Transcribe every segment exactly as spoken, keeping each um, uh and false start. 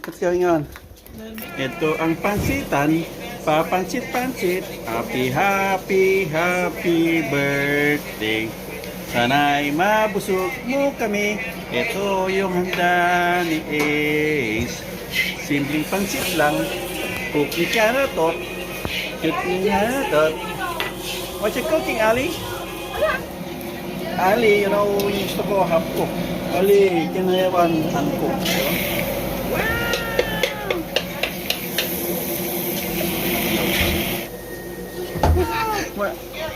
What's going on? Ito ang pansitan, papansit-pansit. Happy, happy, happy birthday. Sana'y mabusog mo kami. Ito yung handa ni Ace. Simpleng pansit lang. Cook ni Kiana to. Cook ni Kiana to. What you cooking, Ali? Ali, you know, yung gusto ko, half cook. Ali, can I have an uncooked?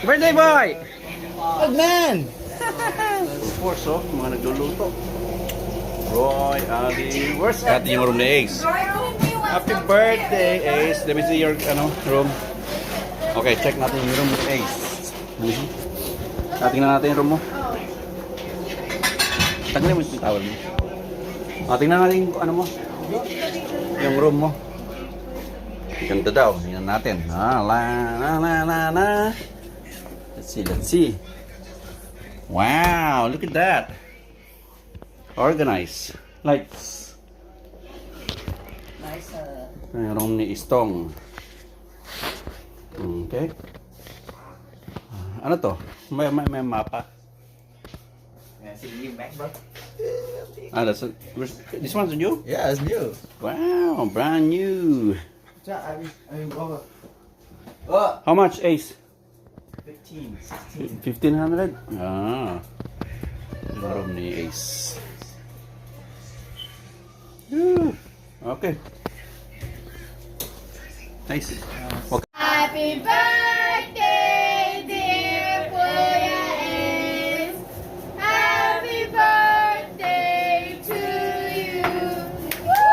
Birthday boy! Old man! Of course, oh, mga nagluluto. Roy, Ali, where's Ate yung room ni Ace? Happy birthday, Ace. Let me see your, ano, room. Okay, check natin yung room ni Ace. Mhm. Ah, tingnan natin yung room mo. Tanggalin mo yung towel mo. Ah, tingnan natin yung ano mo. Yung room mo. Ganda daw. Tingnan natin. Ah, la, la, la, la, la. Let's see, let's see. Wow, look at that. Organized. Lights. Nice, uh, Ang room ni Istong. Okay. Ah, ano to? May, may, may mapa. Yeah, see you, Mac, bro. Ah, that's a, this one's new? Yeah, it's new. Wow, brand new. Yeah, I mean, I mean, oh. Oh. How much, Ace? Fifteen, sixteen. Fifteen hundred? Ah. Yung room ni Ace. Whew. Okay. Nice. Okay. Happy birthday, dear Kuya Ace. Happy birthday to you. Woo!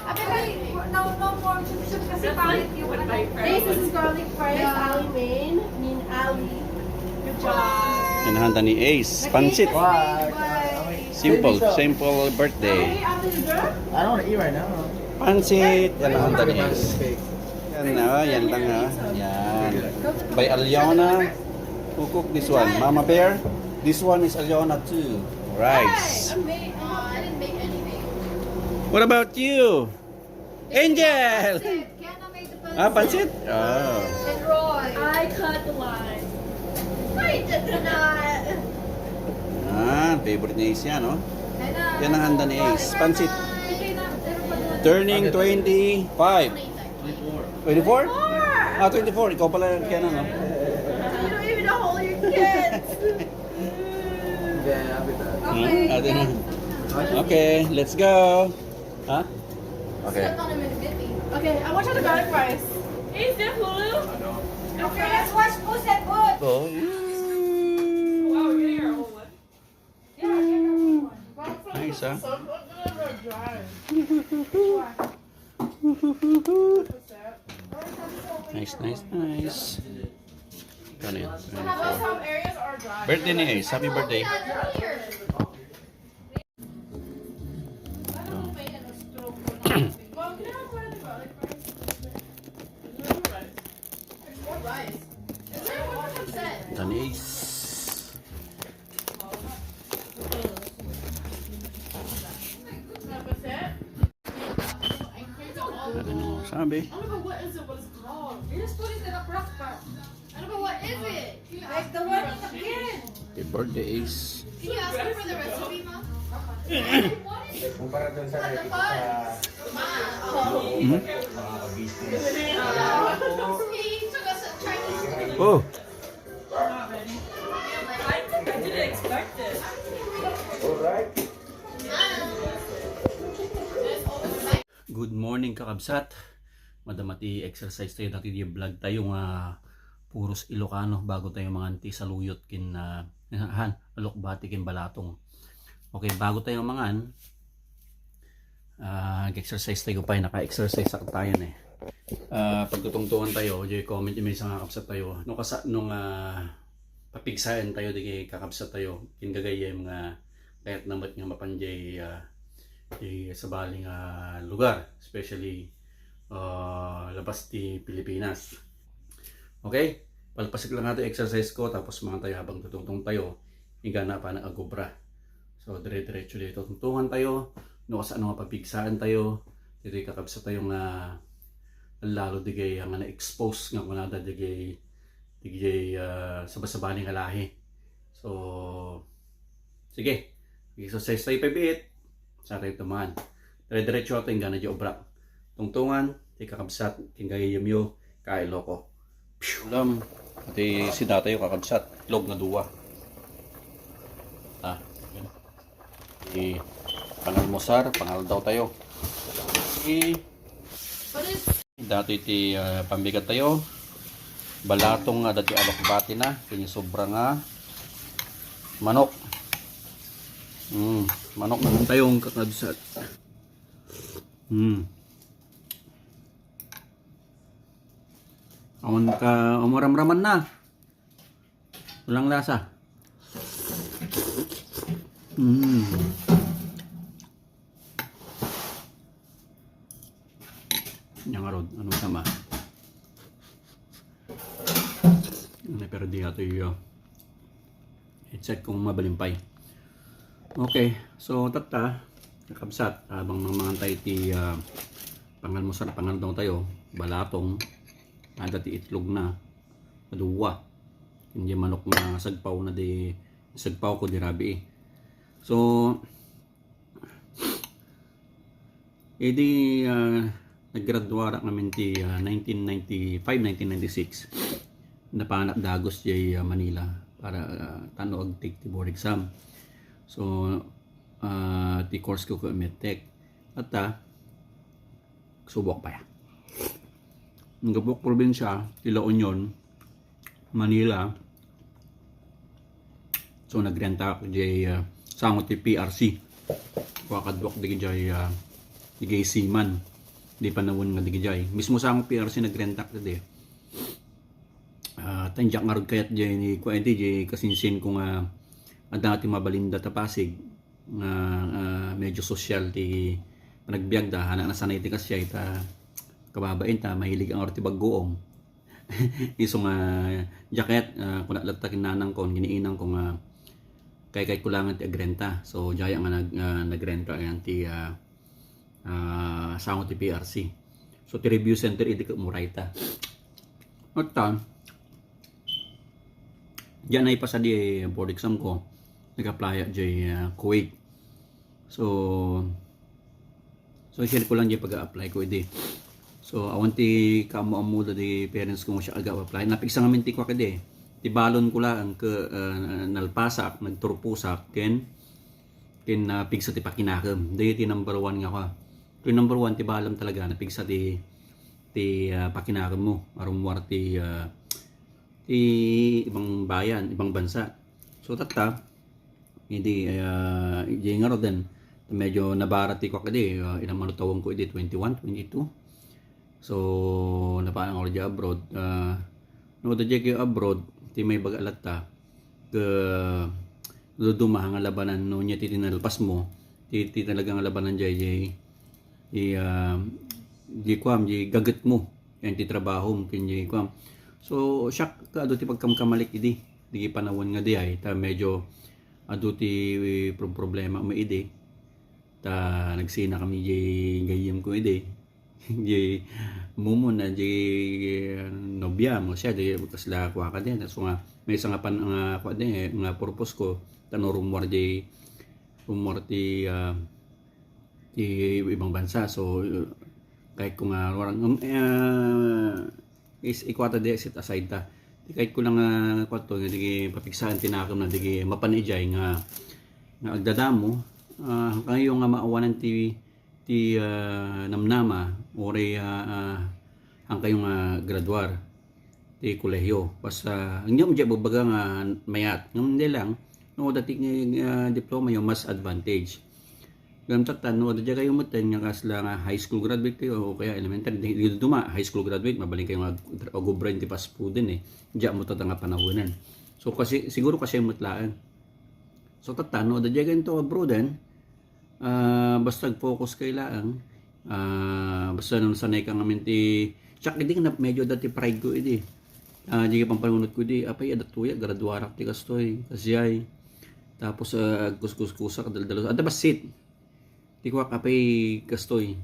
Happy birthday. No, no more chup chup kasi pangit yung ano. This is garlic fries, Ali Wayne, Min Ali. Good job. Ang handa ni Ace. Pansit. Wow. Simple, simple birthday. I don't want to eat right now. Pansit. Yan ang handa ni Ace. Yan, oh, yan lang, ha. Yan. By Aliona. Who cook this one? Mama Bear? This one is Aliona too. Rice. What about you? Angel! Ah, pansit? Ah. And Roy. I cut the line. I did not. Ah, favorite ni Ace yan, no? Yan ang handa ni Ace. Pansit. Turning twenty-five. Twenty-four? Ah, twenty-four. Ikaw pala, kaya na, no? You don't even know how old your kids. Yeah, happy birthday. Hmm? Ate na. Okay, let's go. Ha? Okay. Okay, I want you to garlic fries. Is there Hulu? Okay, let's watch Puss in Boots. Oh. Wow, you're old. Nice, ah. Nice, nice, nice. Ano yun? Birthday ni Ace. Happy birthday. Birthday ni Ace. Ano sabi? Ano ba, what is it? What is it? What is it? Like the one with the kid. Happy birthday, Ace. Can you ask her for the recipe, Mom? What is it? Kumpara dun sa recipe sa mga business. He took us a Chinese food. Oh. I didn't expect it. All right. Good morning, kakabsat. Madama ti exercise tayo dagiti vlog tayo nga puros Ilocano bago tayo mangan ti saluyot ken, ah, han, alokbati ken balatong. Okay, bago tayo mangan, ah, nag-exercise tayo pay, naka-exercise sa tayo eh. Ah, pagtutungtungan tayo, diay comment yung may isang kakabsat tayo. No, kasa, nung, ah, papigsaen tayo, di kay kakabsat tayo, ken gagayyem nga kayatna met nga mapan diay, ah, diay sabali nga lugar, especially, ah, labas ti Pilipinas. Okay? Palpasek lang natin exercise ko, tapos mangan tayo habang tutungtong tayo, inggan a panag-agobra. So, dire-diretso dito tungtungan tayo. No, kasano nga papigsaan tayo. Dito kakabsat tayo nga lalo digay nga na-expose nga kunada digay digay ah, sabasabali nga lahi. So, sige. Exercise tayo pabit. Sa tayo tuman. Dire-diretso ato yung gana di obra. Tungtungan, ti kakabsat, king gayayamyo, kailo ko. Ulam, iti sida tayo kakabsat, itlog nga dua. Ah, yun. Ti pangalmusar, pangaldaw tayo. Ti dati ti ah, pambigat tayo. Balatong nga dati alokbati na, kini sobra nga manok. Mm, manok naman tayo ang kakabsat. Mm. Awan ka umuramraman na. Walang lasa. Mm. Yan nga rod, ano sama? Ano, pero di ato iyo. I-check kung mabalimpay. Okay, so tatta, kakabsat, habang mamangantay ti ah, pangalmusar, pangaldaw tayo, balatong, ada ti itlog na, dua. Hindi manok nga sagpaw na di, sagpaw ko di rabii. So, idi ah, naggraduara kami ti ah, nineteen ninety-five, nineteen ninety-six, napanak dagos jay ah, Manila para ah, tano agtake ti board exam. So, ah, ti course ko ko medtech. At ah, subok pa ya. Ang gabok probinsya, ti La Union, Manila. So, nagrenta ako jay ah, sango ti P R C. Kua kaduak digi jay ah, digi seaman. Di panawen nga digi jay. Mismo sango P R C nagrenta ako di. Ah, tanjak nga rod kayat jay ni kua iti jay kasinsin ko nga adda ti mabalinda ta Pasig nga ah, medyo sosyal ti panagbiagda, anak nasanay ti kasya ita kababain ta mahilig ang ti baggoong. Isu nga jacket, ah, kuna latta kin nanang ko, giniinang ko nga kay kay kulangan ti agrenta. So, jaya nga nag, ah, nagrenta ayan ti ah, ah, sango ti P R C. So, ti review center idi ket murayta. At ah, diyan ay pasadi board exam ko. Nag-apply jay ah, Kuwait. So, so share ko lang jay pag-apply ko idi. So, awan ti kaammo-ammo da di parents ko nga siya aga apply. Napigsa ngamin ti kwak idi. Ti balon ko lang ke ah, nalpasak, nagturpusak, ken ken napigsa ti pakinakem. Daydi ti number one nga kwa. Ti number one ti balam talaga, napigsa ti ti ah, pakinakem mo. Arumwar ti ah, ti ibang bayan, ibang bansa. So tatta, idi ah, idi nga rod den, medyo nabara ti kwak idi, ah, ilang manutawang ko idi, twenty-one, twenty-two. So, napanan nga rod abroad. Ah, no, da jay kayo abroad, ti may baga latta, ke duduma nga labanan, no, nya ti tinalpas mo, ti, ti talaga nga labanan jay, jay, di, ah, di kuam, di gaget mo, yan ti trabaho mo, ken di kuam. So, siak ka adu ti pagkamkamalik idi, di panawan nga di ay, ta medyo adu ti pro-, problema mo idi, ta nagsina kami di gayyem ko idi. Di mumuna di nobia mo siya, di kasla kua ka din. So nga, may isa nga pan, nga kua din, eh, nga purpose ko, tano rumwar di, rumwar ti, ah, ti ibang bansa. So, kahit ko nga, warang, um, eh, is, ikwata di, set aside ta. Di kahit ko lang, ah, kua to, nga di papigsaan tinakom na di mapan ijay nga, nga agdadamo, ah, kayo nga maawanan ti ti, ah, namnama, uray, ah, ah, ang kayo nga graduar ti kolehiyo. Basta, ang niya, babaga nga mayat. Ngem, hindi lang, no, dati nga, ah, diploma yung mas advantage. Ngem, tatan, no, dati kayo mo ten, nga kasla nga high school graduate kayo, o kaya elementary, di, di duma, high school graduate, mabaling kayo nga ag-, agubra yung ti fast food din eh. Diya mo tata nga panawanan. So, kasi, siguro kasi yung mutlaan. So, tatan, no, dati kayo to abroad din, Ah, basta focus kay laang. Ah, basta nung sanay ka ngamin ti, tsak idi nga medyo dati pride ko idi. Ah, di ka pampanunot ko idi, apay, adat tuya, graduarak ti kastoy, kasiyay. Tapos, ah, agkuskuskusak, daldalo. Adda bassit. Ti kuak, apay kastoy.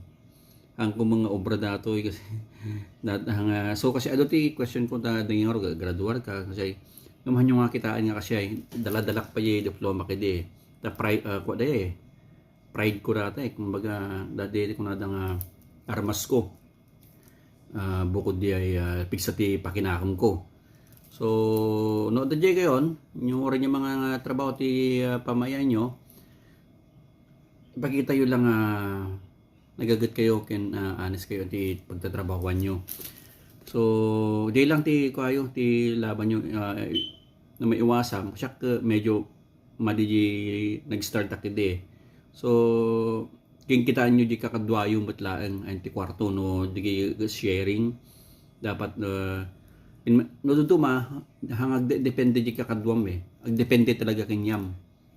Ang kumang nga obra datoy kasi. Dat-, ang, ah, so kasi adu ti question ko ta, dengngeg nga graduar ka kasi. Ngem haanyo nga kitaan nga kasi ay, dala-dalak pay diploma kadi. Ta pri-, ah, kua da eh. Pride ko data eh. Kumbaga, dati ko na nga armas ko. Ah, bukod di ay, ah, pigsa ti pakinakem ko. So, no, adda diay kayon, yung oras yung mga trabaho ti, ah, pamayan nyo, ipakita yo lang, ah, nagaget kayo, ken, ah, honest kayo ti pagtatrabahuan nyo. So, di lang ti, kuayo, ti laban nyo, ah, na maiwasan, siya, eh, medyo madi di nag-start ak idi. So, ken kitaan nyo di kakaduayo met laeng, ay ti kuarto, no, di sharing. Dapat, eh, in, no, duduma, hang agde-, depende di kakaduam eh. Agdepende talaga kenyam.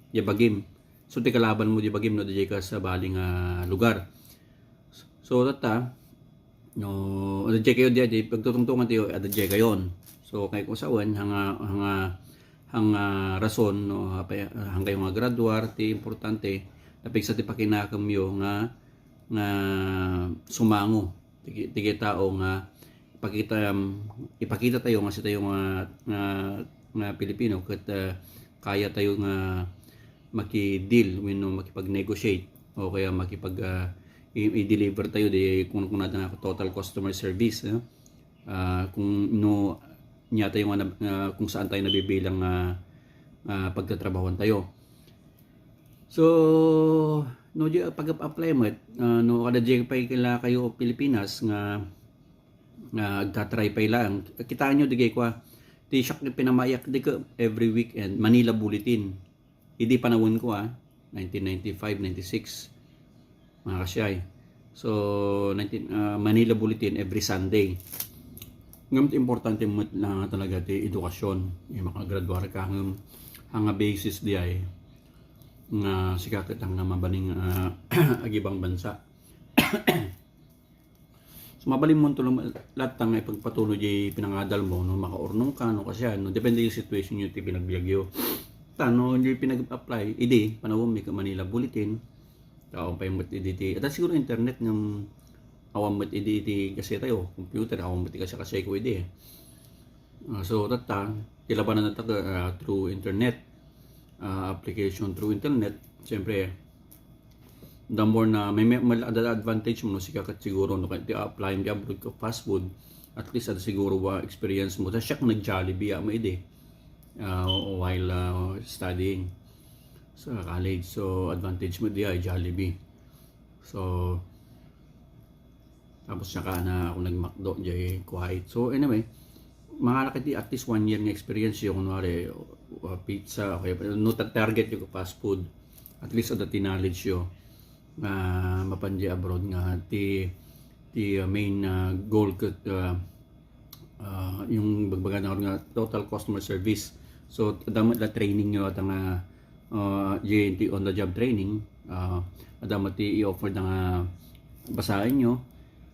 Di bagim. So, ti kalaban mo di bagim, no, di ka sa bali nga lugar. So, tatta, no, adda diay kayo diay, di pagtutungtungan tayo, adda diay kayon. So, kay kusawen, hanga, hanga, hanga rason, no, apay, hanggayo nga graduar, ti importante, napigsa ti pakinakemyo nga, nga sumango. Ti, ti tao nga ipakita, um, ipakita tayo nga si tayo nga, nga, nga Pilipino, ket, uh, kaya tayo nga maki-deal wenno makipag-negotiate o kaya makipag, ah, i-, i-deliver tayo di kung, kung nata nga total customer service, eh. Ah, kung no niya tayo nga nab-, ah, kung saan tayo nabibilang nga, ah, pagtatrabahuan tayo. So, no, di pag-apply met, ah, no, kada di pay kila kayo Pilipinas nga, nga agtatry pay lang. Kitaan nyo, di kay kwa, ti siak ni pinamayak di ka every weekend, Manila Bulletin. Idi panawen ko, ah, nineteen ninety-five, ninety-six, mga kasyay. So, nineteen, ah, Manila Bulletin every Sunday. Ngem ti importante met na talaga ti edukasyon. Yung makagraduar ka, ngem hanga basis di ay nga sika ket nga mabaling, ah, agibang bansa. So, mabalin mo tulong lahat nga ipagpatuloy di pinangadal mo, no, makaurnong ka, no, kasi, ano, depende yung situation nyo, ti pinagbiag yo. Ta, no, di pinag-apply, idi, panawon mi ka Manila Bulletin, awan pay met idi ti, at siguro internet ng awan met idi ti kasi tayo, computer, awan met ti kasi kasi ko idi, eh. Ah, so, tatta, ilabanan na taga, ah, through internet, ah, application through internet, siyempre, the more na may, may, may advantage mo, no, sika ket siguro, no, kaya ti apply di abroad ka fast food, at least, ada siguro wa experience mo. Ta siak nag-Jollibee, ah, maidi, ah, while, ah, studying sa college. So, advantage mo di ay Jollibee. So, tapos saka na ako nag-McDo, jay quiet. So, anyway, mangalak iti at least one year nga experience yo, kunwari, uh, pizza, okay, no, ta-, target yo fast food, at least ada ti knowledge yo nga mapan di abroad nga ti, ti, uh, main, uh, goal ket, uh, uh, yung bagbaga na nga total customer service. So, adda met la training yo at nga, uh, J N T on the job training, uh, adda met ti i-offer da nga basaen yo,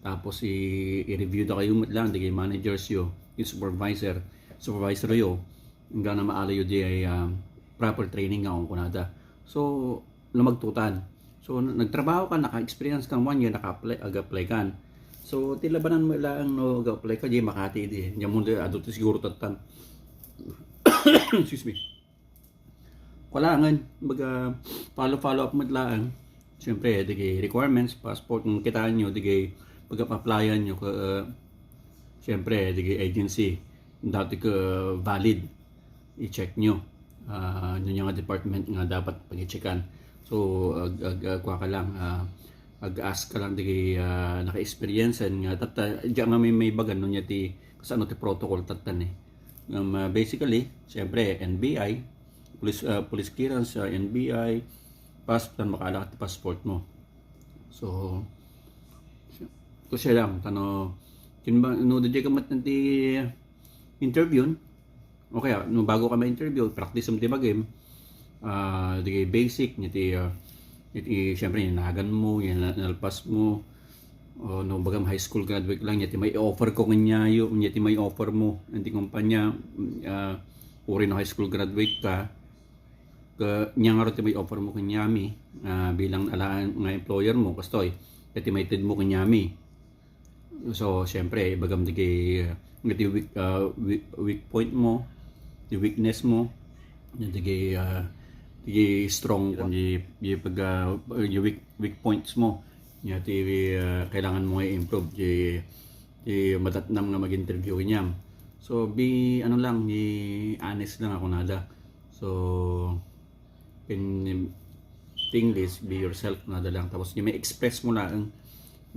tapos i-, i-review da kayo met lang, di kay managers yo, yung supervisor, supervisor yo, hanggang na maala yo di ay, um, proper training nga kung kunada. So, lumagtutan. So, nagtrabaho ka, naka-experience kang one year, naka-apply, ag-apply kan. So, ti labanan mo lang no ag-apply ka, di Makati di. Diyan mo di, adu ti siguro tattan. Excuse me. Kulangan, baga, follow, follow up mo lang. Siyempre, di kay requirements, passport, kung kitaan nyo, di kay pag-applyan nyo, ka, uh, siyempre, di kay agency, dati ka valid, i-check nyo. Ah, ano nga department nga dapat pag-checkan. So, ag, ag, ag, kuha ka lang, ah, ag-ask ka lang di, ah, naka-experience nga tatta, diyan nga may, may bagan no niya ti, kasano ti protocol tattan eh. Um, ah, basically, siyempre, N B I, police, ah, police clearance, ah, N B I, pass, tan makaalak ti passport mo. So, to siya lang, tano, kin ba, no, di ka mat ti interview, okay, ah, no, bago ka ma-interview, practice mo ti bagim, ah, di basic, niya ti, ah, iti, siyempre, nanagan mo, yan, na-, nalpas mo, o, no, bagam high school graduate lang, niya ti may offer ko kanya, yo, niya ti may offer mo, ang ti kumpanya, ah, uri no high school graduate ka, Ka, nia ngarud ti may-offer mo kaniami, ah, bilang alaen nga employer mo, kastoy, ket ti maitedmo kaniami. So, siyempre, ibagam dagiti, ah, dagiti weak, ah, weak, weak point mo, di weakness mo, dagiti, ah, dagiti strong, di, di pag, ah, di weak, weak points mo. Nia ti, ah, kailangan mo nga i-improve, di, di madatnam nga mag-interview kaniam. So, be, ano lang, be honest lang a kunada. So, in, in English, be yourself, kunada lang. Tapos, di may-express mo laeng.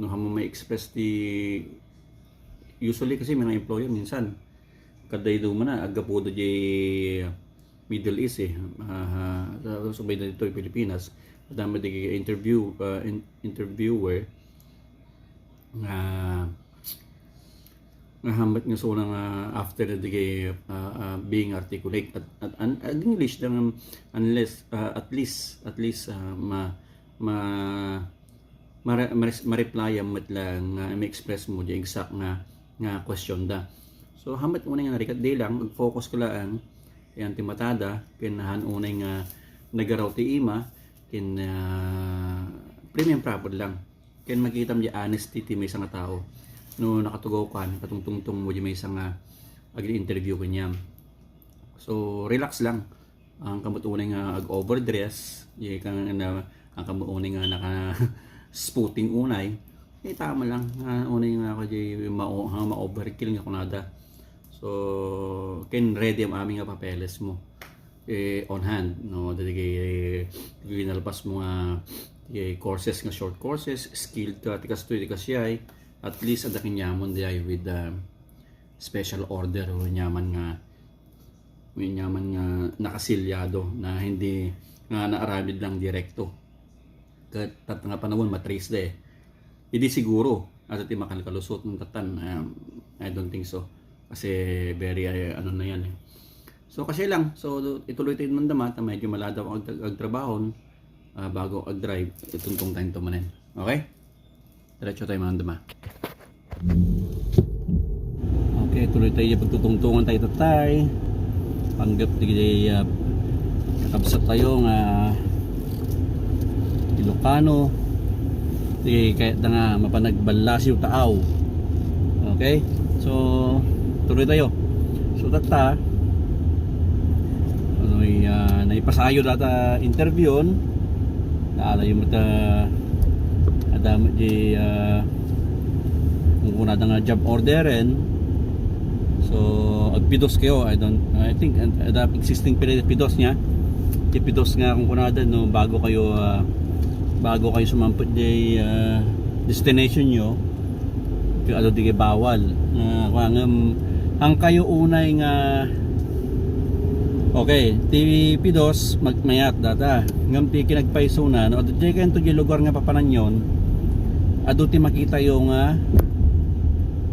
No, haan mo may-express ti, usually kasi mga employer, minsan, kadaydo man na, aggapuda di Middle East eh. Ah, sa, subay na dito, Pilipinas. Madama di interview, ah, in-, interviewer nga, nga hambat nga suna nga after na di, ah, ah, being articulate at, at, an-, at English lang, unless, ah, at least, at least, ah, ma, ma, mare-, mares-, ma-reply-am met lang nga ma-express mo di exact nga, nga question da. So, hambat unay nga narigat, di lang, mag-focus ka laeng, yan ti matada, ken haan unay nga nagaraw ti ima, ken, ah, prim and proper lang. Ken makitam di honesty ti maysa nga tao. No, nakatugaw kan, katungtungtong mo di maysa nga ag-interview kaniam. So, relax lang. Haan ka met unay nga ag-overdress, di ka nga, haan ka met unay nga naka-spooting unay. Eh, tama lang. Ah, unay nga ako di ma-, ha, ma-overkill nga kunada. So, ken ready am amin nga papeles mo. Eh, on hand, no? Dagiti, eh, nalpas mo nga, eh, courses nga short courses, skilled ka, ti kastoy, ti kasiay, at least, adda kaniamon di ay with, ah, special order, wenyaman nga, wenyaman nga nakasilyado na hindi nga naaramid lang direkto. Ket tatta nga panawen, ma-trace da eh. Idi siguro, adda ti makankalusot ng tatan, um, I don't think so. Kasi very, eh, ano na yan eh. So, kasi lang, so, ituloy tayo man dama, ta medyo maladaw ang ag-, agtrabahon, ah, bago ag-drive, itungtong tayo to manen. Okay? Diretso tayo man dama. Okay, tuloy tayo pagtutungtungan tayo tatay. Panggap di, ah, kakabsat tayo nga Ilocano. Di kaya ta nga mapanagballasiw taaw. Okay? So, tuloy tayo. So, tatta, ano, ah, naipasayo data interview, naalayo mo ta, adda met di, ah, kung kunada nga job orderen. So, agpidos kayo. I don't, I think, and, and, uh, existing pila pidos niya. Ti pidos nga kung kunada, no, bago kayo, ah, bago kayo sumampot di, ah, destination nyo, kaya adu di bawal. Ah, kung ngem, ang kayo unay nga, okay, ti pidos, magmayat data. Ngem ti kinagpaysona, no, adu di kayo to di lugar nga papananyon, adu ti makita yo nga,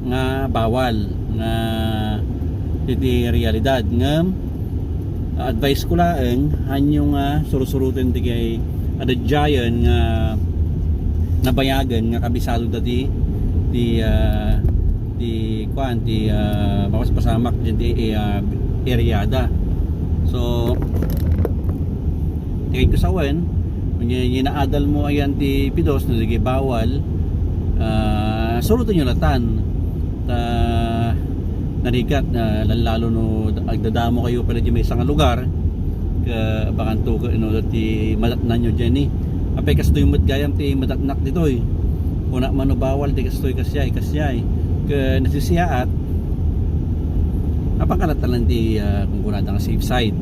nga bawal, nga iti realidad. Ngem, advice ko laeng, hanyo nga sursuroten ti kay adadjayen nga nabayagen nga kabisado dati ti, ah, ti kuan, ti, ah, bawas pasamak dyan ti, ah, eryada. So, tingin ko sawen, unya, inaadal mo ayan ti pidos, no, sige, bawal, ah, suroten nyo latan. Ta, narigat, na lalo no agdadamo kayo pala di maysa nga lugar, ka bakanto ka, no, ti madatnan nyo dyan eh. Apay kastoy met gayam ti madatnak ditoy. Kuna man no bawal, ti kastoy kasiay, kasiay. Ka nasisiyaat, apakalat lang ti, ah, kung kunada nga safe side.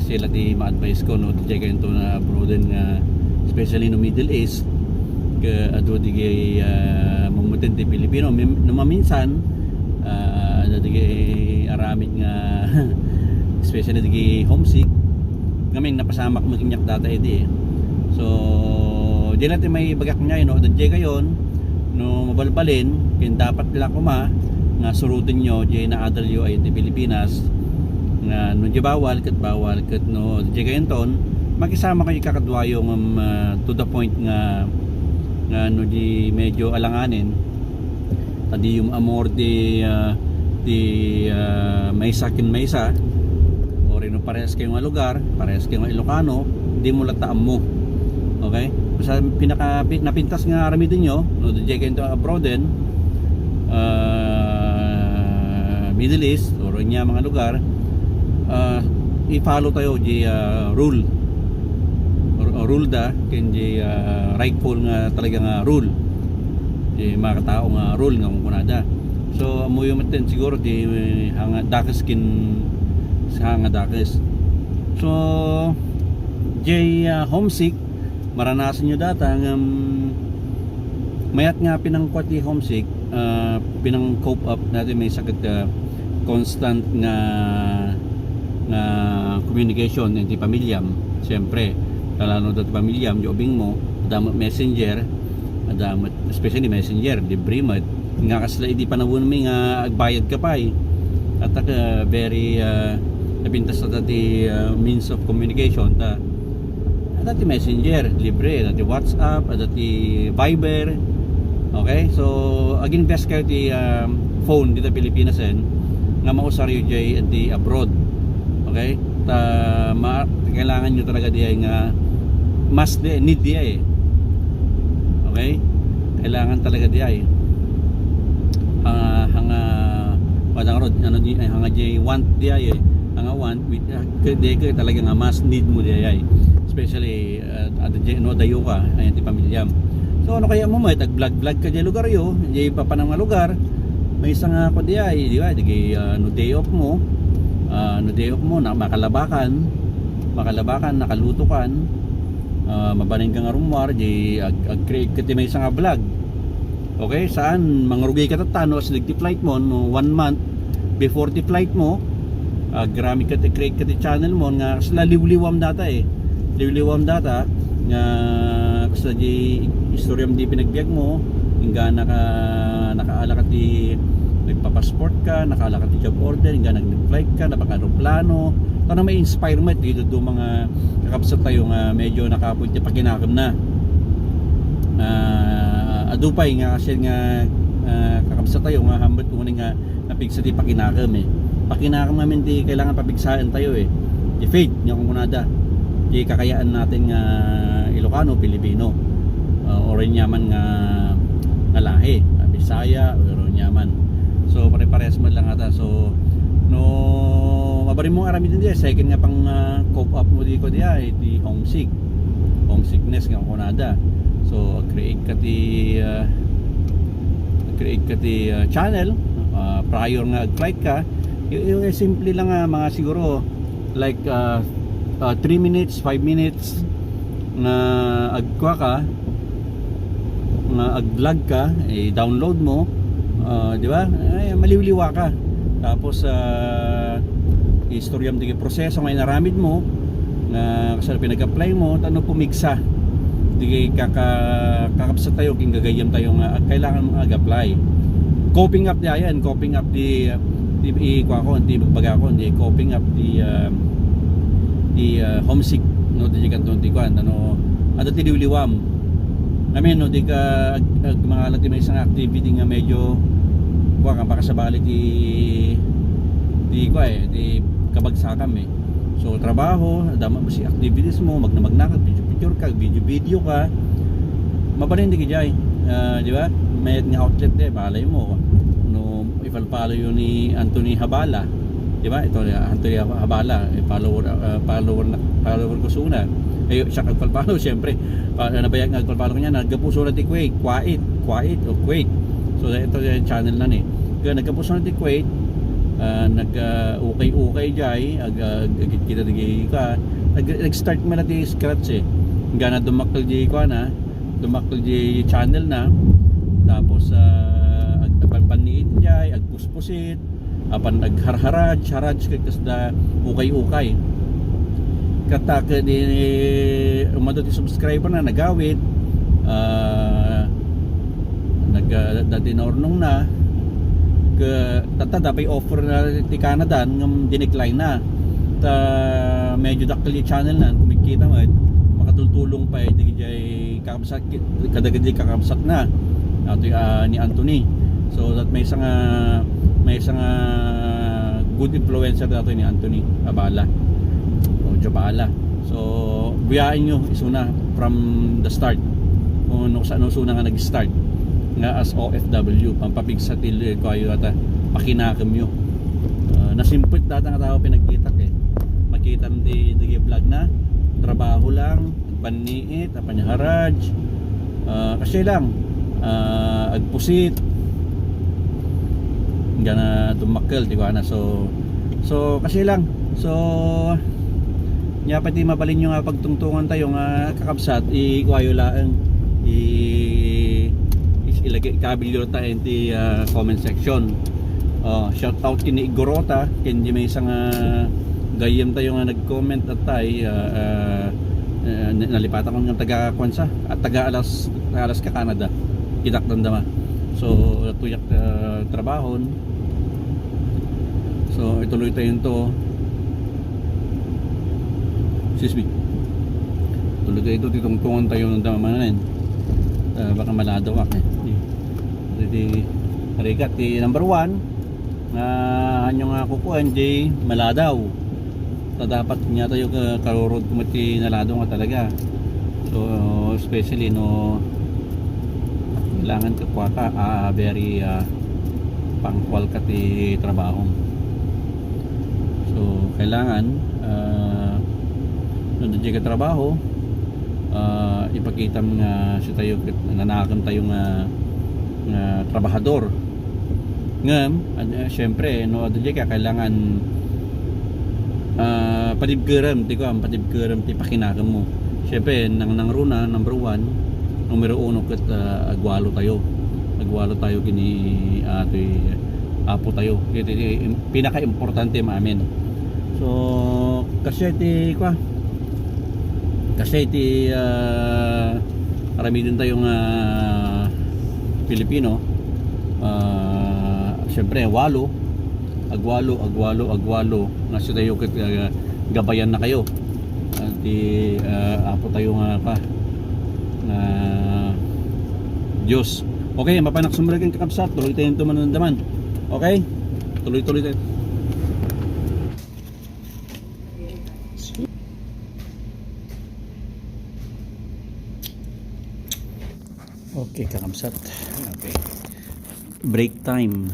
Sila ti ma-advise ko, no, ti kayo to na abroaden nga, especially no Middle East, ka adu di kay, ah, mamuten ti Pilipino. Mim-, no maminsan, ah, adu di kay aramid nga, especially di kay homesick, kami napasamak mo kinyak data iti eh. So, di lang ti may bagak niya, no, adu di kayon, no, mabalbalin, ken dapat la kuma, nga suroten nyo, di naadal yo ay ti Pilipinas, nga no di bawal, ket bawal, ket no di kayon ton, makisama kayo kakadwayo ngem, ah, to the point nga, nga no di medyo alanganin, ta diyum amor di, ah, di, ah, maysa ken maysa, o rino parehas kayo nga lugar, parehas kayo nga Ilocano, di mo latta ammo. Okay? Sa pinaka pi- napintas nga aramidenyo, no, diay kayo abroaden, ah, Middle East or ania nga lugar, ah, i-follow tayo di, ah, rule. Or, or rule da ken di, ah, rightful nga talaga nga rule. Di makatao nga rule nga kunkunada. So, ammoyo met din siguro ti, eh, hanga dakes ken sa hanga dakes. So, jay, ah, homesick, maranasenyo data nga, mm, mayat nga pinangkua ti homesick, ah, pinang-cope up dati may sakit ka constant nga, nga communication iti pamilyam. Siyempre, talano dati pamilyam, di ubing mo, adda met messenger, adda met, especially messenger, libre met. Nga kasla idi panawen mi nga agbayad ka pay. At ka very, ah, napintas ta ti, ah, means of communication ta. Adda ti messenger, libre, adda ti WhatsApp, adda ti Viber. Okay? So, ag-invest kayo ti, ah, phone dita Pilipinas, eh, nga mausaryo jay di abroad. Okay? Ta, ma, kailangan nyo talaga diay nga mas di, need diay, eh. Okay? Kailangan talaga diay. Hanga, hanga, wadang rod, ano di, ay, hanga jay want diay, eh. Hanga want, with, ah, kay, di kay talaga nga mas need mo diay. Especially, ah, adda jay, no, dayo ka, ayan ti pamilyam. So, ano kaya mo, may tag-vlog-vlog ka jay lugar yo, jay papanam nga lugar, may isa nga ako diay, di ba? Di kay, ah, no day off mo, ah, no day off mo, na makalabakan, makalabakan, nakalutokan, ah, mabaling ka nga rumwar, di ag-, ag-create ka ti may isa nga vlog. Okay, saan? Mangrugi ka tatta no, as nagti flight mo, no, one month before ti flight mo, ah, aramid ka ti create ka ti channel mo, nga kasla liwliwam data, eh. Liwliwam data, nga kasla di istoryam di pinagbiag mo, inggana ka nakaala ka ti nagpa-passport ka, nakaala ka ti job order, inggana nag-flight ka, napag-aeroplano, ta no, ma-inspire met, dito do mga kakabsat tayo nga medyo nakapoy ti pakinakemna. Ah, adu pay nga, kasi nga, ah, kakabsat tayo nga hambet kuno nga napigsa ti pakinakem, eh. Pakinakem ngamin ti kailangan pabigsaen tayo, eh. Ti faith nga kunkunada, ti kakayaan natin nga Ilocano, Pilipino, ah, or aniaman nga, nga lahi, ah, Bisaya, or aniaman. So, pare-pares man lang ata. So, no, mabaling mo aramid diay, second nga pang, ah, cope up mo di ko diay, ti homesick. Homesickness nga kunada. So, create ka ti, ah, create ka ti, ah, channel, ah, prior nga ag-flight ka. Y-, yung simple lang nga mga siguro, like, ah, ah, three minutes, five minutes nga agkua ka, nga ag-vlog ka, i-download mo, ah, di ba? Ay, maliwliwa ka. Tapos, ah, istoryam ti proseso nga inaramid mo, nga kasla pinag-apply mo, ta no pumigsa. Di kaka-, kakabsat tayo, king gagayyem tayo nga ag-, kailangan mo ag-apply. Coping up diay, coping up ti, ti, i-, kuakon, ti bagbaga ko, ti coping up ti, ah, ti, ah, homesick, no, ti kanton ti kuan, ano, adda ti liwliwam. I mean, no, di ka ag-, ag-, mangala ti may isang activity nga medyo, kuan, makasabali ti, ti, kuan, eh, ti kabagsakam, eh. So, trabaho, adda met si activities mo, magna-, magna ka, picture-picture ka, video-video ka. Mabalin di ka jay, ah, di ba? Mayat nga outlet diay, malay mo. No, i-follow-follow yo ni Anthony Habala. Di ba? Ito, Anthony Habala, eh, follower, ah, follower na, follower ko suna. Ay, siya ag-follow-follow, siyempre. Pa, ano ba yan, ag-follow-follow niya? Naggapu suna ti Kuwait, Kuwait, Kuwait o Kuwait. So, ito yung channel na ni. Kaya naggapu suna ti Kuwait, ah, nag, ah, ukay-ukay jay, ag, ag, ag-, kita di ka. Nag, nag-start man na ti scratch, eh. Gana dumakkel di ko na, dumakkel di channel na. Tapos, ah, ag, agpanpanniit jay, agpuspusit, apan agharharaj, haraj, kay kasda ukay-ukay. Katta ket di umadu ti subscriber na, nagawid, ah, nag, ah, dati naurnong na, ke, tatta, adda pay offer na ti Canada, ngem dinecline na. Ta, medyo dakkel ti channel na, kumikita met, makatultulong pay, di jay kakabsat, kadagiti kakabsat na. Ato, ah, ni Anthony. So, that may isang, ah, may isang, ah, good influencer dato ni Anthony Abala. Jabala. So, buyaen nyo isuna from the start. Kung ano, saan isuna nga nag-start nga as O F W, pampapigsa ti, kuayo ata, pakinakemyo. Ah, nasimpet data nga tao pinagkitak eh. Makita ti, ti vlog na, trabaho lang, panniit, apan haraj, ah, kasi lang, ah, agpusit, gana tumakkel, di ko ana. So, so, kasi lang. So, nya pati mabalin nyo nga pagtungtungan tayo nga kakabsat, ikuayo laeng, i-, is-, ilagay, ikabilyo ta in the, ah, comment section. Oh, shout out kini Igorota, ken di may isang, ah, gayyem tayo nga nag-comment at tay, ah, ah, ah, nalipatan ko nga taga, kuan sa, at taga Alas-, taga Alaska, Canada. Kitak dandama. So, tuyak, ah, trabahon. So, ituloy tayo ito. Excuse me. Tuloy tayo ito, titungtungan tayo ng dama na rin. Ah, baka maladaw ako eh. Di, di, di, arigat, di number one. Nga, anyo nga kukuan, di maladaw. Ta dapat nga tayo ka-, karurod ko mati naladaw nga talaga. So, especially no, kailangan ka kuwaka, ah, very, ah, punctual ka ti trabaho. So, kailangan, ah, no, di ka trabaho, ah, ipakitam nga si tayo, nanakam tayo nga, nga trabahador. Ngem, ad-, eh, siyempre, no, adda ka kailangan, ah, padibkerem, ti kuan, padibkerem ti pakinakemmo. Siyempre, nang, nangruna, number one, numero uno ket, ah, agwalo tayo. Agwalo tayo kini, ah, ti Apo tayo. Iti, iti, im-, pinakaimportante maamin. So, kasi ti, kuan, kasi ti, ah, aramiden tayo nga Pilipino, ah, siyempre, walo, agwalo, agwalo, agwalo, nga si tayo ket, ah, gabayan na kayo. Ah, ti, ah, Apo tayo nga pa, nga Diyos. Okay, mapanak sumregen kakabsat, tuloy tayo ito manandaman. Okay? Tuloy-tuloy tayo. Okay, kakabsat. Okay. Break time.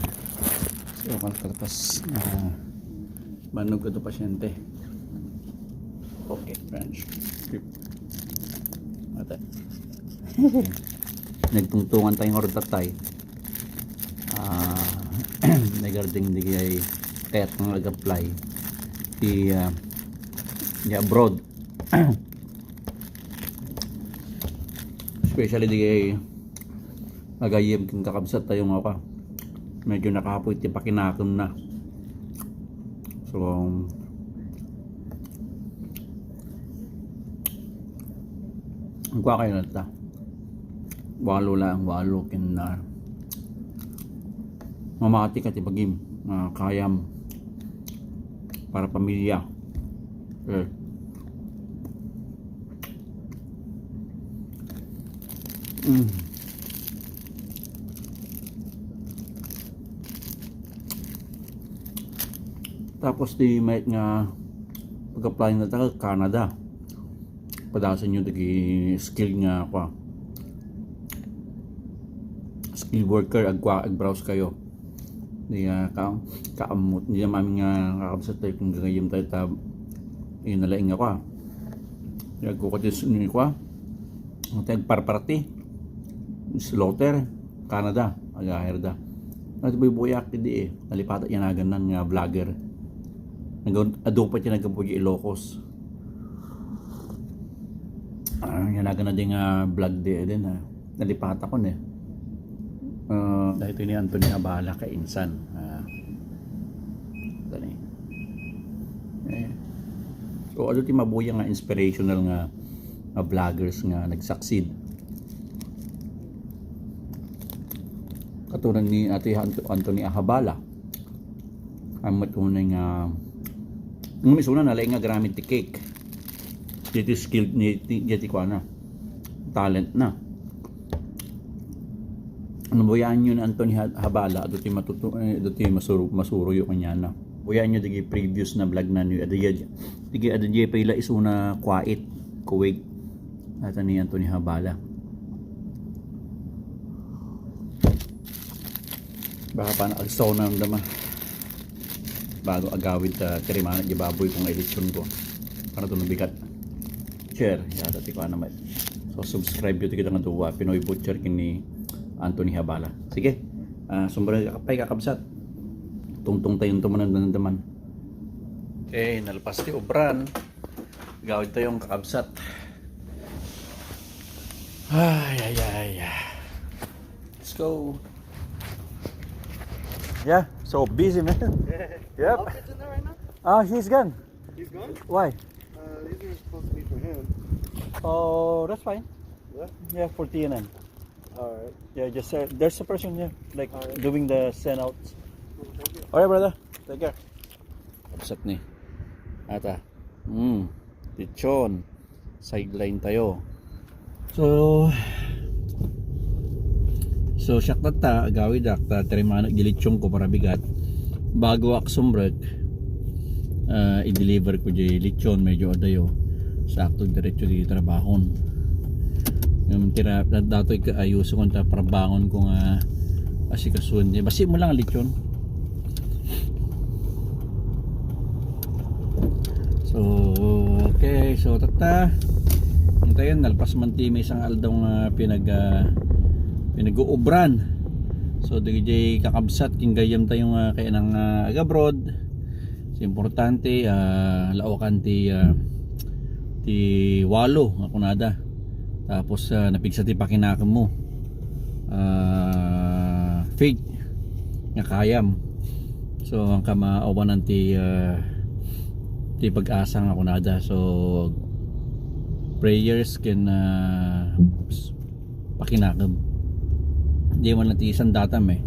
So, kalkalpas, ah, manog ito pasyente. Okay, French. Ate. Nagtungtungan tayo nga ordat tayo. Ah, regarding di kay kayat nga nag-apply di, ah, di abroad. Especially di kay nagayyem ken kakabsat tayo nga ka. Medyo nakapoy ti pakinakem na. So, ang kwa kayo na ta. Walo lang, walo ken na. Mamati ka ti bagim, ah, kayam para pamilya. Eh. Mm. Tapos di mayat nga pag-apply na ta Canada. Padasen nyo dagi skill nga, kwa, skill worker, agkwa, ag-browse kayo. Di, ah, ka-, kaamot. Di naman nga kakabsat tayo kung gagayem tayo ta, yun na lang nga, kwa. Di agko ka dyan, kwa. Ang tag parparti. Slaughter, Canada, agahir da. At buy-buyak, di eh. Nalipatat yan aganan nga vlogger. Nag-, adu pa siya nagkapuji Ilocos. Ah, yan aga na din nga vlog di din, ah. Nalipatan ko na eh. Ah, dahil ito ni Anthony Abala kainsan. Ah, ito ni. Eh. So, ano ti mabuya nga inspirational nga, nga vloggers nga nag-succeed? Katulad ni Ate Anto-, Anthony Ahabala. Ang matunay nga, ang misuna na, laing nga gramit ti cake. Dito skill ni, ti, ti kuana. Talent na. Ano ba yan yun, Anthony Ha-, Habala? Ado ti matutu-, eh, ado ti masuro-, masuroyo kanya na. Buyaen nyo digi previous na vlog na ni Adiyad. Digi Adiyad pa ila isuna quiet, kuwig. Ata ni Anthony Habala. Baka pa na agsaw na ang dama. Bago agawid ta tirimanan di baboy kung eleksyon ko. Para to nabigat. Share, yata ti kuan naman. So subscribe yun kita nga duwa, Pinoy Butcher kini Anthony Habala. Sige, ah, sumber pay kakabsat. Tungtong tayo ito manandaman. Okay, nalpas ti obran. Gawid tayo ang kakabsat. Ay, ay, ay, ay. Let's go. Yeah, so busy, man. Yep. Outfit's in there right now? Ah, he's gone. He's gone? Why? Uh, these are supposed to be for him. Oh, that's fine. Yeah? Yeah, for T N M. Alright. Yeah, just uh, there's a person here, like Alright. doing the send outs. Cool, thank you. Alright, brother. Take care. Kabsat ni. Ata. Hmm. Lechon. Sideline tayo. So, so siak tatta, agawid ak, ta tirimanak di lechon ko para bigat. Bago ak sumrek, ah, i-deliver ko di lechon, medyo adayo. Sakto diretso di trabahon. Yung tira, datoy ka ayuso kung ta parbangon ko nga asikasuan di. Basi mo lang ang lechon. So, okay. So, tatta. Intayon, nalpas man ti may isang aldaw nga pinag, ah, pinag-uubran. So, dagiti kakabsat, king gayyem tayo nga kaya nang, ah, ag-abroad. So, importante, ah, laokan ti, ah, ti walo nga kunada. Tapos, ah, napigsa ti pakinakemmo. Ah, faith nga kayam. So, ang kamaawanan ti, ah, ti pag-asa nga kunada. So, prayers ken, ah, s-, pakinakem. Di man lang ti isan datam eh.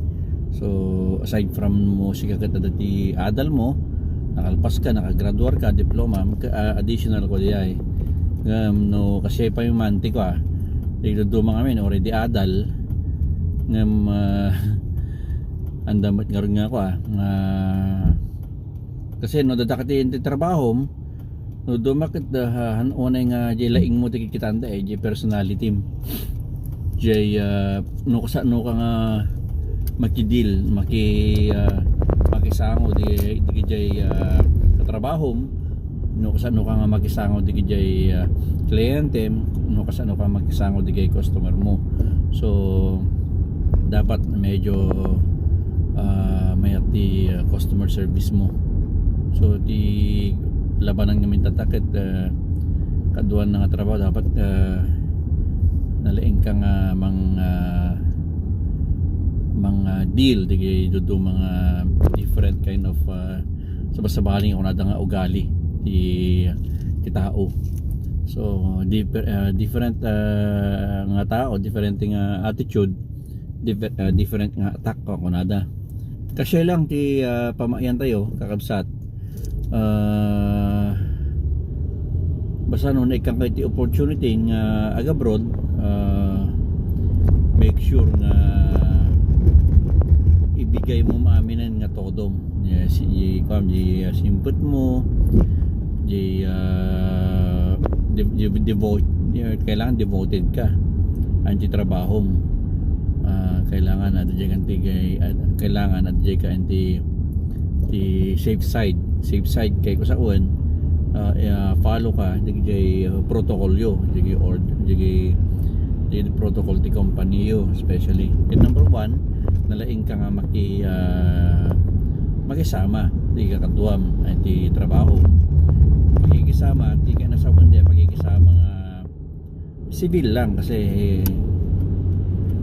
So, aside from mo, sika ket adda ti adal mo, nakalpas ka, nakagraduar ka, diploma, ka, ah, additional ko di ay. Ngem no, kasi pa yung manti ko, ah. Di duduma kami, already adal. Ngem, ah, andam met ngarud nga ako, ah. Nga, kasi no, dadakati yung trabahom, no, dumakit da, ha, han, unay nga, jay laing mo, ti kikitanda, eh, jay personality mo. Jay, ah, no, kasano ka nga makidil, maki, ah, makisango, di, di jay, ah, katrabahom, no, kasano ka nga makisango, di jay, ah, kliyente, no, kasano ka makisango, di jay customer mo. So, dapat medyo, ah, mayat ti, ah, customer service mo. So, ti labanan nga mintataket, ah, kaduan na nga trabaho, dapat, ah, nalaing ka nga mang, ah, mang, ah, deal, di kay dudu mga different kind of, ah, sabasabali nga kunada nga ugali ti, ti tao. So, differ-, ah, different, ah, nga tao, different nga attitude, differ-, ah, different nga attack, kunada. Kasi lang ti, ah, pamayan tayo, kakabsat. Ah, basta no, naikkan kayo ti opportunity nga ag-abroad, ah, make sure nga ibigay mo maaminan nga todom. Yes, i-, kuwan, di, ah, simpet mo, di, ah, de-, de-, devote, di, kailangan devoted ka. Anti trabaho mo. Ah, kailangan adda jay ka anti kay, ah, kailangan adda jay ka anti ti safe side. Safe side kay kusaon, ah, eh, follow ka, di jay, ah, protocol yo, di jay ord-, di jay, di protocol ti company yo, especially. And number one, nalaing ka nga maki-, ah, makisama, di kakaduam, ay ti trabaho. Pakikisama, di ka nasawan di, pakikisama nga civil lang kasi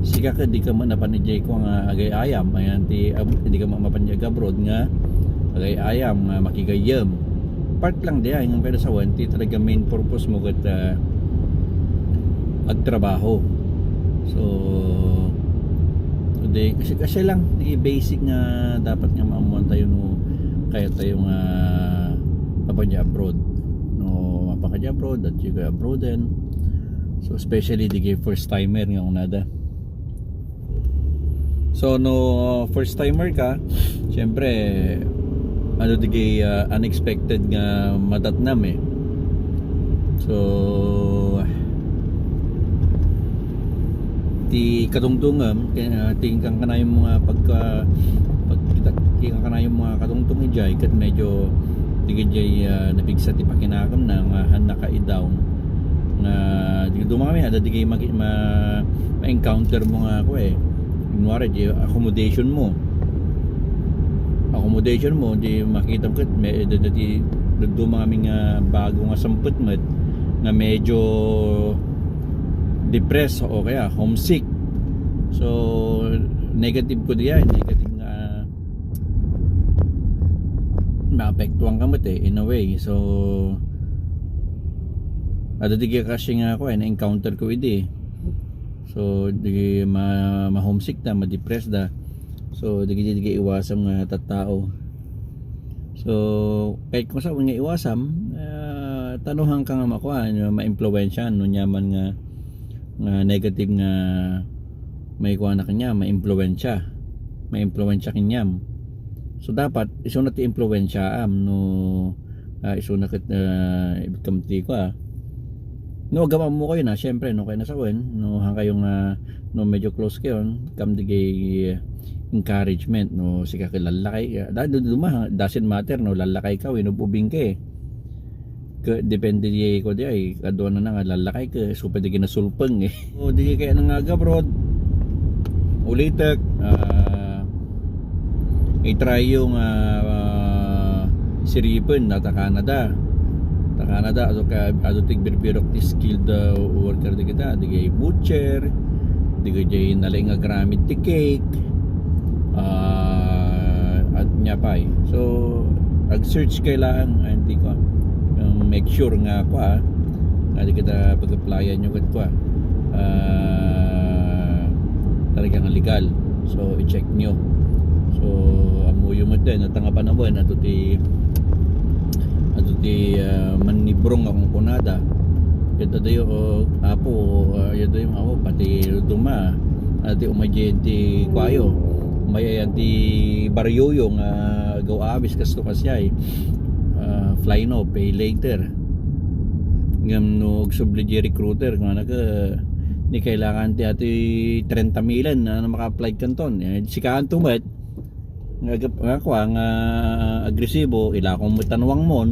sika ka di ka man napan ijay ko nga agay-ayam, ayan ti ab-, di ka man mapan ijay abroad nga agay-ayam nga makigayyem. Part lang di ay nga pwede sawan ti talaga main purpose mo ket, ah, agtrabaho. So, di kasi, kasi lang di basic nga dapat nga maamuan tayo no kaya tayo nga mapan ijay abroad. No, mapan ka ijay abroad, that you go abroad then. So, especially di kay first timer nga unada. So, no first timer ka, siyempre, Adu dagiti, ah, unexpected nga madatnam, eh. So, ti katungtungem, ken, ah, ti kankanayon nga pagka-, pagkita-, ti kankanayon nga katungtong idiay, ket medyo dagiti, ah, napigsa ti pakinakemna nga han naka-down. Nga, di dumakami, adu dagiti magi-, ma-, ma-encounter mo nga, kua, eh, kunwari, di accommodation mo. Accommodation mo, di makita mo ket may, di, di, di, dumakami nga bago nga sampet met, nga medyo depressed o kaya homesick. So, negative ko diay, negative nga maapektuan ka met, eh, in a way. So, adu dagiti kasi nga, kua, na-encounter ko idi. So, di ma-, ma-homesick da, ma-depressed da. So, dagiti, dagiti iwasam nga tattao. So, ket kung saan nga iwasam, ah, tanuhan ka nga makua, no, maimpluwensya, no, nyaman nga, nga negative nga maikuana kaniam, maimpluwensya. Maimpluwensya kaniam. So, dapat, isuna ti impluwensyaam, no, ah, isuna ket, ah, ibagkam ti kua. No, agam-ammo kayo na, syempre, no, kayo na sawen, no, han kayo nga, no, medyo close kayo, kam dagiti encouragement, no, sika ket lallakay, da, da, duma, doesn't matter, no, lallakay ka, wenno ubing ka, eh. Ke-, depende di ko diay, kaduana na nga lallakay ka, so pwede ka nasulpeng, eh. O, di kaya na nga abroad, ulitek, ah, i-try yo nga, ah, siripen, data Canada. Ta Canada, adu ka, adu ti agbirbirok ti skilled, ah, worker dagita, dagiti butcher, dagiti nalaing nga aramid ti cake, ah, at nia pay. So, ag-search kayo lang, ah, hindi ko, yung make sure nga, kua, nga dagita pag-applyan nyo ket, kua, ah, talagang legal. So, i-check nyo. So, ammoyo met din, at nga panawen, adu ti, adu ti, ah, mannibrong nga kunkunada. Ket adayo, o, apo, ah, adayo, apo, pati duma, adu ti umayen ti kuayo. Umayen ti baryoyo nga agaw-awis, kasto kasiay. Ah, fly now, pay later. Ngem no agsubli di recruiter, kunana ka, ni kailangan ti atoy trenta milen na, na maka-apply kanton. Eh, sikaanto met, nga, nga kua, nga agresibo, ilakom met tanuangmon,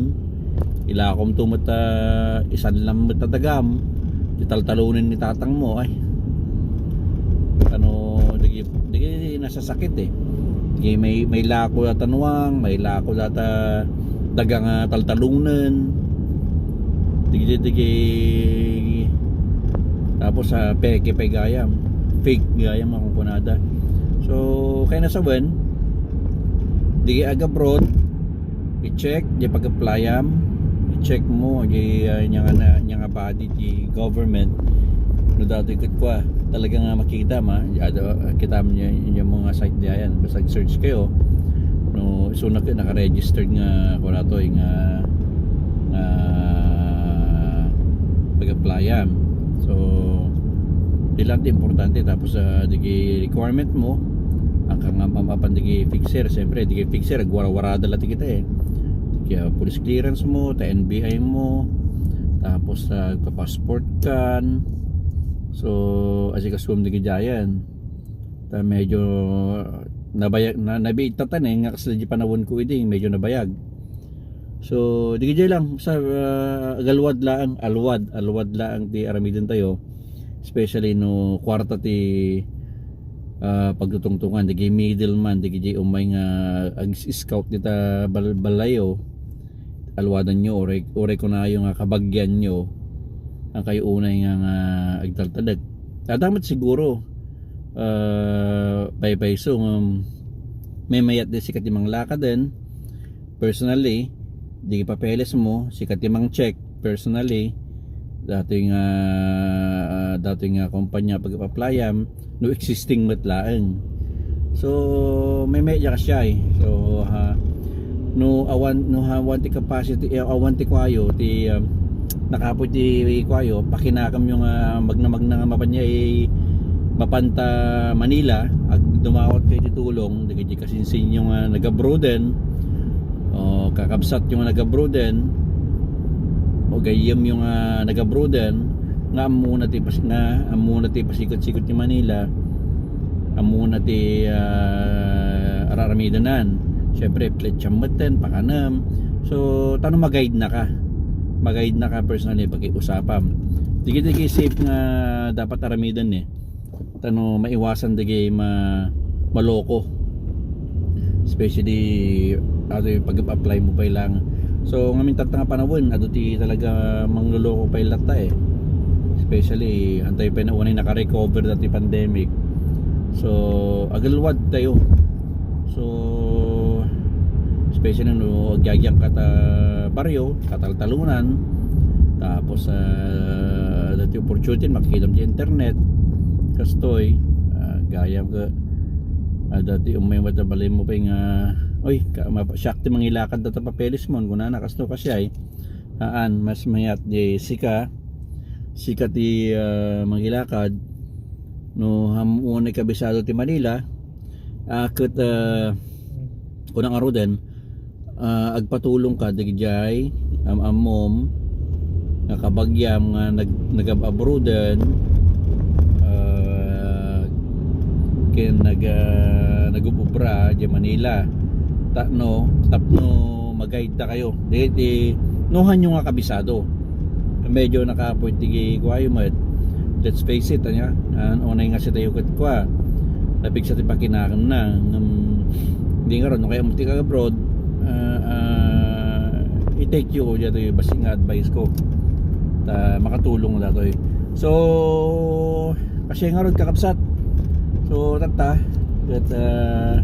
ilakom to met, ah, isanlam met tatagam, ti taltalunen ni tatang mo, ay. Ano, digi, digi nasasakit, eh. Digi may, may lako da tanuang, may lako da ta daga nga taltalunen. Digi, digi, tapos, ah, peke pay gayam. Fake gayam, ang kunada. So, kaya nasawen, digi ag-abroad, i-check, di pag-applyam, i-check mo, di, ah, nia nga na, nia nga body, di government, no datoy ket kua, talaga nga makita ma, ada, kita mo niya, yung mga site diyan, basta search kayo, no, so na, naka-registered nga, kua datoy nga, nga pag-applyan. So, di lang ti importante, tapos, ah, digi requirement mo, ang kang am-, am-, apan digi fixer, siyempre, digi fixer, agwara-warada la ti kita, eh. Kaya police clearance mo, ta N B I mo, tapos, ah, ka-passport kan. So, asikasuam digi diyan. Ta medyo nabayag, na, nabiittatan, eh, nga kasla di panawen ko idi, medyo nabayag. So, digi diay lang, sa, ah, agalwad laang, alwad, alwad laang ti aramiden tayo. Especially no kuarta ti, ah, pagtutungtungan, digi middleman, digi diay umay nga ag-scout dita bal-, balayo. Alwadan nyo, uray, uray kunayo nga kabagyan nyo, ang kayo unay nga, nga agtaltalek. Adda met siguro, ah, paypayso nga maymayat di sika ti manglakaden, personally, di papeles mo, sika ti mang-check, personally, datoy nga, ah, datoy nga kumpanya pag-applyam, no existing met laeng. So, maymayat diay kasiay. So, ha, no awan, no awan ti capacity, eh, awan ti kuayo, ti, um, nakapoy ti kuayo, pakinakemyo nga magna-magna nga mapan diay, mapanta Manila, ag dumawat kayo ti tulong, dagiti kasinsinyo nga nag-abroaden, O kakabsatyo nga nag-abroaden, o gayyemyo nga nag-abroaden, nga ammona ti pas-, nga ammona ti pasikut-sikut ti Manila, ammona ti, ah, araramidenan. Siyempre, pletsam metten, pakanem. So, tano mag-guide na ka. Mag-guide na ka personally, pakiusapam. Digi-digi safe nga dapat aramiden eh. Tano maiwasan dagiti ma-, maloko. Especially, adu, pag-apply mo pay lang. So, ngamin tatta nga panawen, adu ti talaga mangloloko pay latta eh. Especially, antayo pay nga unay naka-recover dati pandemic. So, agalwad tayo. So, especially no agyagyan ka ta barrio, kataltalunan, tapos, ah, dati opportunity, makikita mo di internet, kastoy, ah, gayam ka, ah, dati umay mata balay mo pa nga, oy, ka, ma-, siak ti mangilakad data papeles mo, kunana, kasto kasi ay, aan, mas mayat di sika, sika ti, ah, mangilakad, no, ham-, unay kabisado ti Manila, ah, ket, ah, kunang aruden, ah, agpatulong ka dagijay am-ammom nga kabagiam nga nag-, nagab-abroaden, ah, ken nag-, ah, nagubobra di Manila. Tapno, tapno mag-guide ta kayo. Di, di, nuhanyo nga kabisado. Medyo nakapoy ti kuwayo met. Let's face it, anya? An-, unay nga si tayo ket kuwa. Napigsa ti pakinaken na. Ngem, di nga ron, no kaya mo ti ka abroad, ah, ah, i-take you, dito yung basi nga advice ko. Ta, makatulong na to eh. So, kasi nga ron, kakabsat. So, tatta, ket, ah,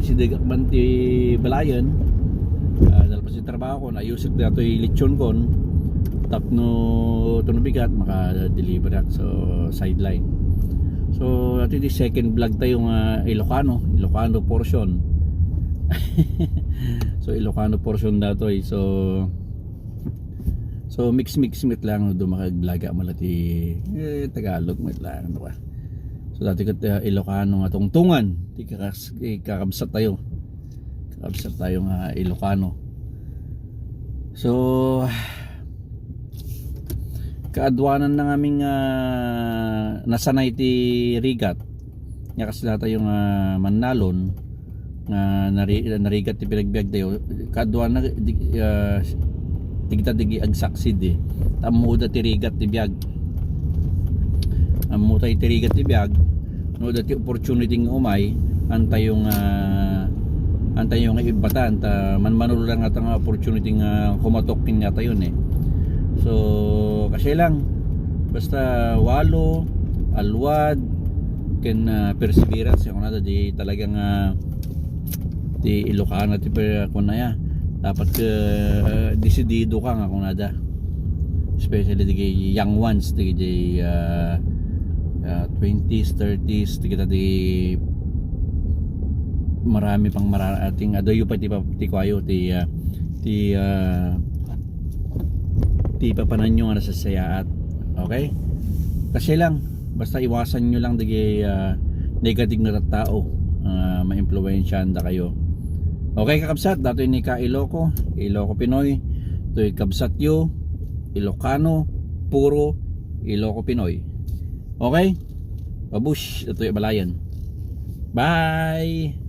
sidegak man ti balayen. Ah, nalpas ti trabaho ko, naayusek datoy lechon kon. Tapno, tuno bigat, maka-deliver ak. So, sideline. So, ati di second vlog tayo nga Ilocano, Ilocano portion. So, Ilocano portion datoy. So, so mix-mix met lang, no, dumakag vlog ak malati, eh, Tagalog met lang, di ba? So, dati ket, uh, Ilocano nga tungtungan, ti kakas-, ti kakabsat tayo. Kakabsat tayo nga Ilocano. So, kaaduanan na ngamin nga nasanay ti rigat. Nga kasla tayo nga mannalon, nga nari-, narigat ti pinagbiag tayo. Kaaduanan na, di, ah, digita digi agsaksid eh. Tammuda ti rigat ti biag. Ammo tayo ti rigat ti biag. No, dati opportunity nga umay, antayo nga, antayo nga ibatan, ta manmanul lang ata nga opportunity nga kumatok ken nga tayo ni. So, kasi lang, basta walo, alwad, ken, ah, perseverance, yung nada di talaga nga ti Ilocana ti per-, kunaya. Dapat ka, ah, desidido ka nga kunada. Especially di young ones, di, di, ah, ah, twenties, thirties, di kita di marami pang mara-, ating adayo pa ti pa-, ti kuayo, ti, ah, ti, ah, ti papananyo nga nasasayaat. Okay? Kasi lang, basta iwasan nyo lang dagiti, ah, negative nga tattao, ah, maimpluwensyahan da kayo. Okay, kakabsat, datoy ni ka Iloco, Iloco Pinoy, toy kabsat yo, Ilocano, puro Iloco Pinoy. Okay? Babush, datoy balayan. Bye!